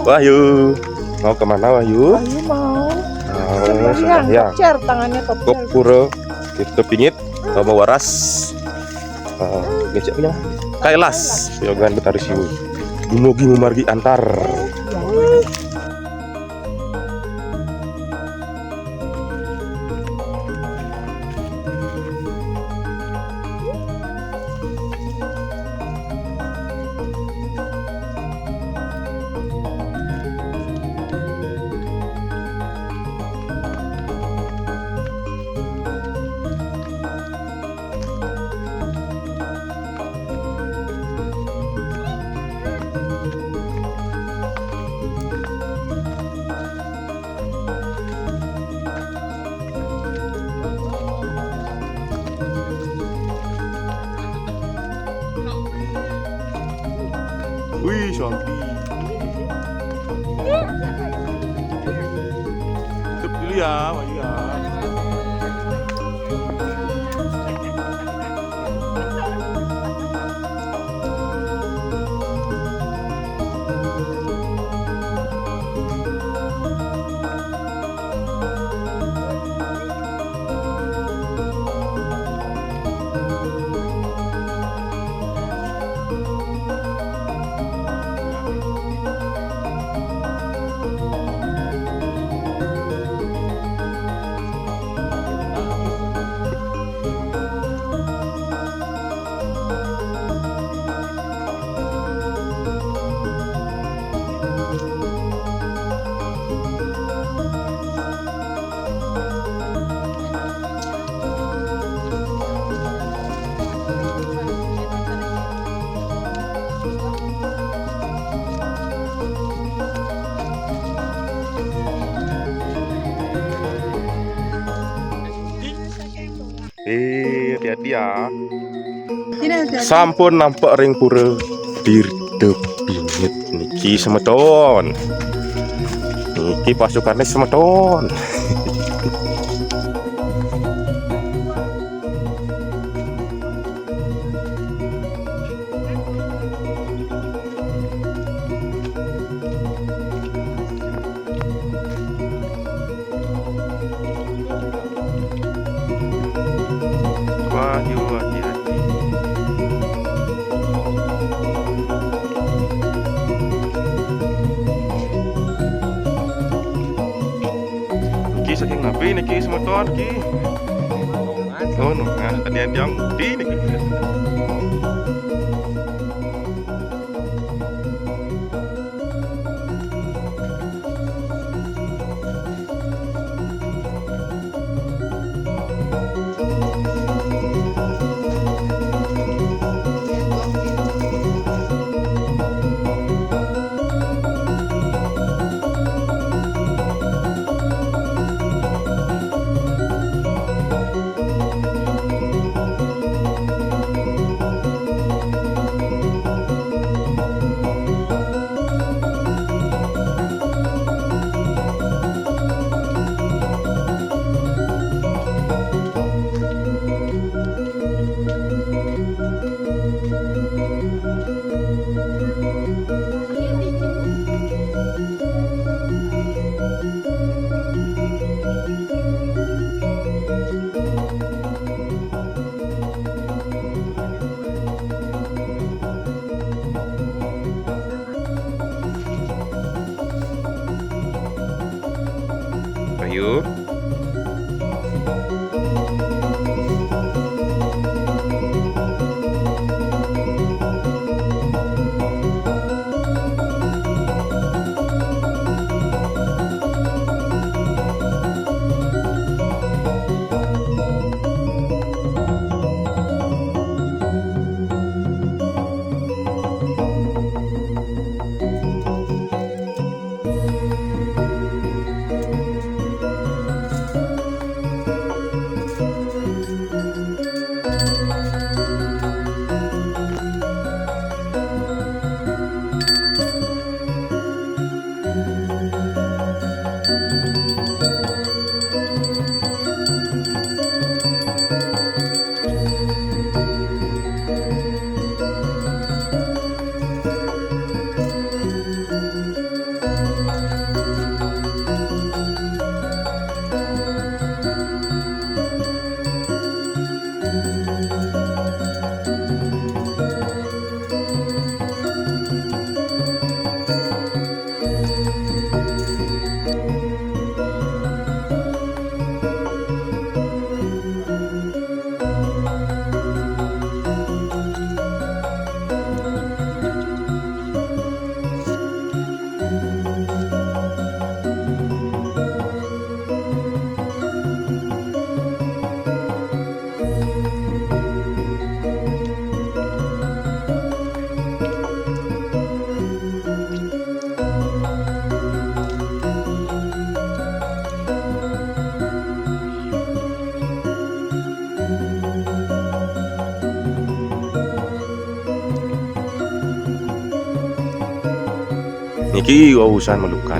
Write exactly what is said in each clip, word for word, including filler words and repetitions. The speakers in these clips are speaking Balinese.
Wahyu, mau kemana, Wahyu? Ayo mau. Oh, sembahyang. Sembahyang. Kocer, tangannya kocer. Kopuro, kita pingit, kamu waras. Ah, ngecek punya Kailas, yogan Betari Siwu. Dumugi mumargi antar. Wih, Shopee. Tutup dulu ya, Pak, ya. Eh, hati-hati ya. Sampun nampak ring pura Tirta Pingit niki semeton. Niki pasukane semeton. Wah, iya, iya. Niki saking napi niki semeton niki? Oh, no, nah, tadi yang di niki. Yo. Niki wewusan Melukat.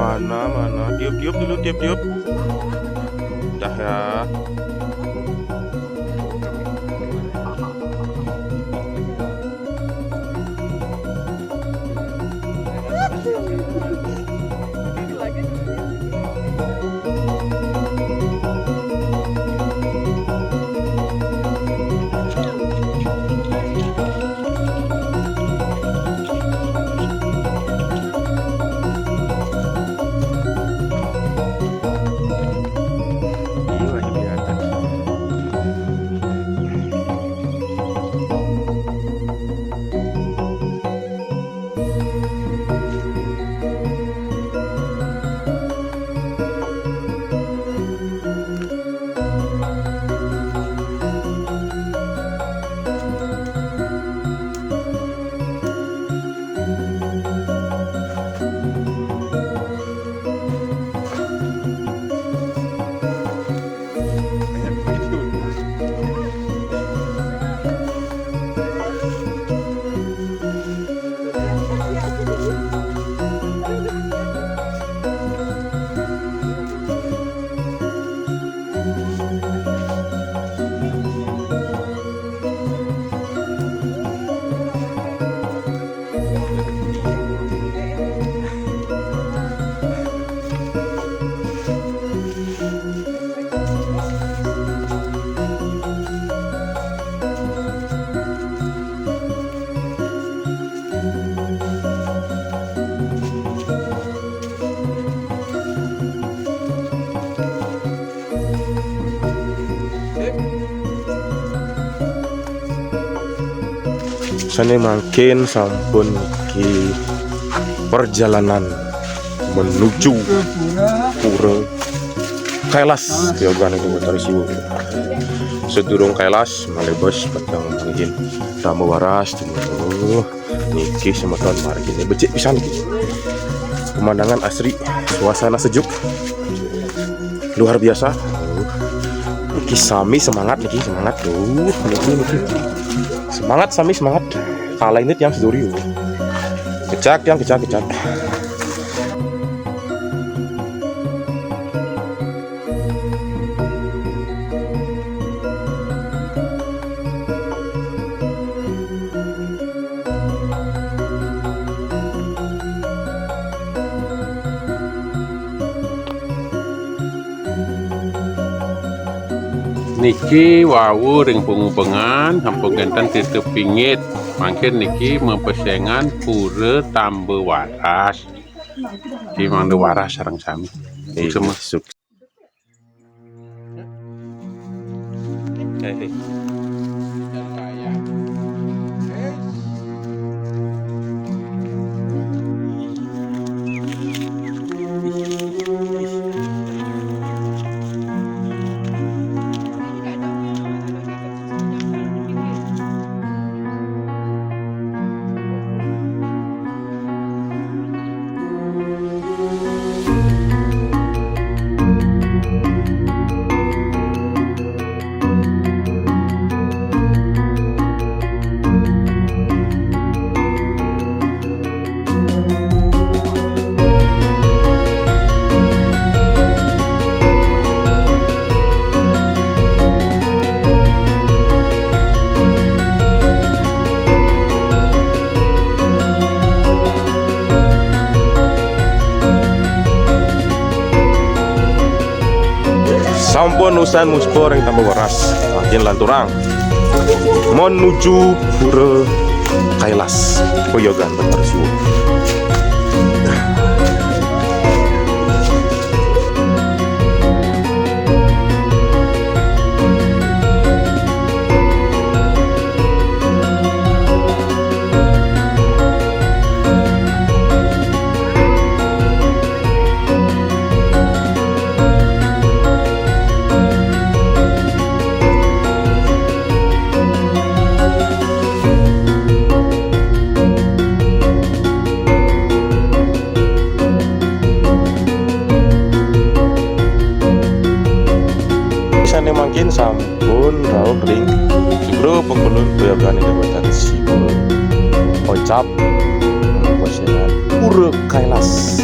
Mana, mana? Tiup, tiup dulu, tiup, tiup. Dah ya. Iya, lagi kelihatan. Ini mangkin sampun niki perjalanan menuju Pura Kailas, yogan itu putar siwu. Sedurung Kailas, malih bos peteng mangkin tambah waras, tumuju. Niki semeton margi ini becik pisan niki. Pemandangan asri, suasana sejuk. Luar biasa. Niki sami semangat niki, semangat tuh. Niki, niki. Semangat sami semangat. Kalah ini tiang seduri. Kecak tiang, kecak, kecak. Niki wau ring pangubengan, sampun kenten titep pingit. Mangkin niki mapesengan pura tambah waras. Di mangda waras sareng sami. Iya, sukses. Sampun usan muspur ring tambah waras, mangkin lanturang menuju Pura Kailas. Yogan bener siwuh. Sané mangkin sampun rauh ring jero pakulun Boyogan Ida Batara Siwa. Ocap, Pura Kailas.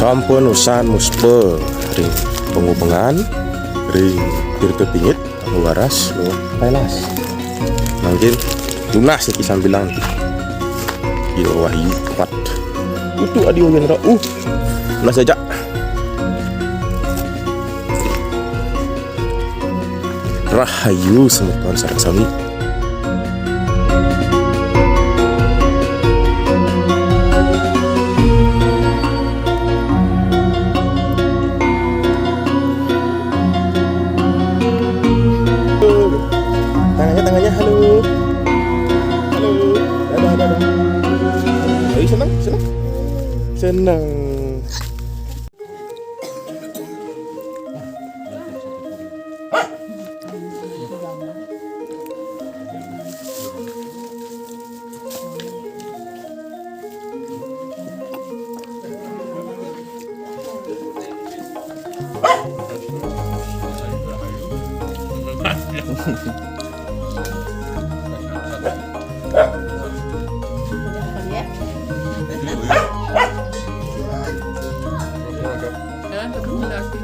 Ampun usan muspe ring pangubengan, ring tirta pingit, anu waras, nu pelas. Mangkin tunas niki sambilang niki. Ida Wahyu kuat. Utuh adi Wawindra. Uh. Nah saja. Rahayu semeton sareng sami. Tangannya, tangannya, halo. Halo. Dadah, dadah. Ayo, senang, senang. Senang. Jangan kebun lagi.